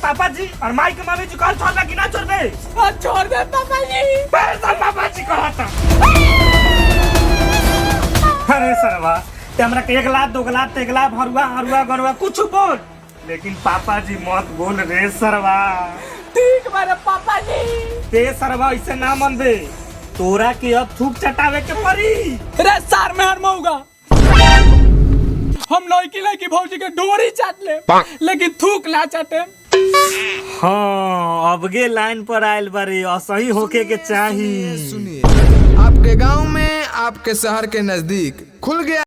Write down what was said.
पापा जी और माई के मम्मी जी कहल छोड़बे कि ना छोड़बे? हाँ, छोड़ दे पापा जी। पैसा पापा जी कहता। अरे सरवा, ते हमरा के एक लाख, दो लाख, एक लाख, भरुआ हरुआ गरुआ कुछ बोल, लेकिन पापा जी मत बोल रे सरवा। ठीक बारे पापा जी। ते सरवा ऐसे ना मनबे, तोरा के अब थूक चटावे के पड़ी। रे सार में हर मऊगा, हम लड़की लड़की भौजी के डोरी चाट ले, लेकिन थूक ना चाटे। हाँ, अबगे लाइन पर आयल बारे, असही होके के चाही। सुनिए, आपके गांव में, आपके शहर के नजदीक खुल गया।